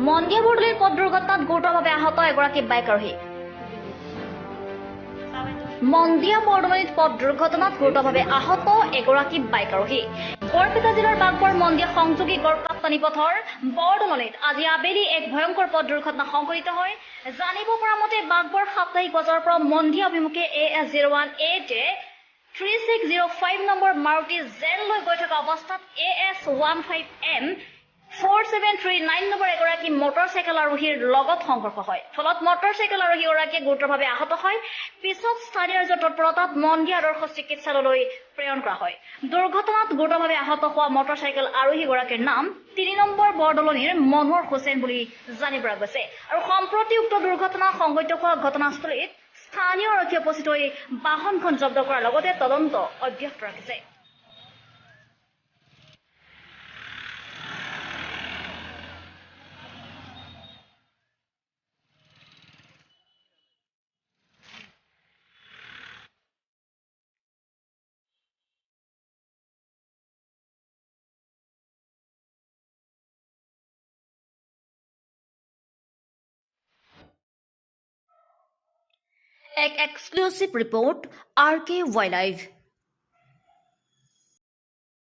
মন্দিয়া বৰদলৈৰ পথ দুৰ্ঘটনাত গুৰুতৰভাৱে আহত এগৰাকী বাইক আৰোহী। মন্দিয়া বৰদলনিত পথ দুৰ্ঘটনাত গুৰুতৰভাৱে আহত এগৰাকী বাইক আৰোহী। বৰপেটা জিলাৰ বাঘবৰ মন্দিয়া সংযোগী গড়কাপ্তানি পথৰ বৰদলনিত আজি আবেলি এক ভয়ংকৰ পথ দুৰ্ঘটনা সংঘটিত হয়। জানিব পৰা মতে, বাঘবৰ সাপ্তাহিক বজাৰৰ পৰা মন্দিয়া অভিমুখে AS 01 AJ 3605 number Maruti জেন লৈ গৈ থকা অৱস্থাত AS 15 M 4739 number এগৰাকী মটৰ চাইকেল আৰোহীৰ লগত সংঘৰ্ষ হয়। ফলত মটৰ চাইকেল আৰোহীগৰাকীয়ে গুৰুতৰভাৱে আহত হয়। পিছত স্থানীয় ৰাইজৰ তৎপৰতাত মন্দিয়া আদৰ্শ চিকিৎসালয়লৈ প্ৰেৰণ কৰা হয়। দুৰ্ঘটনাত গুৰুতৰভাৱে আহত হোৱা মটৰ চাইকেল আৰোহীগৰাকীৰ নাম 3 নম্বৰ বৰদলনিৰ মনোহৰ হুছেইন বুলি জানিব পৰা গৈছে। আৰু সম্প্ৰতি উক্ত দুৰ্ঘটনা সংঘটিত হোৱা ঘটনাস্থলীত স্থানীয় আৰক্ষী উপস্থিত হৈ বাহনখন জব্দ কৰাৰ লগতে তদন্ত অব্যাহত ৰাখিছে। এক exclusive report, R K Y live.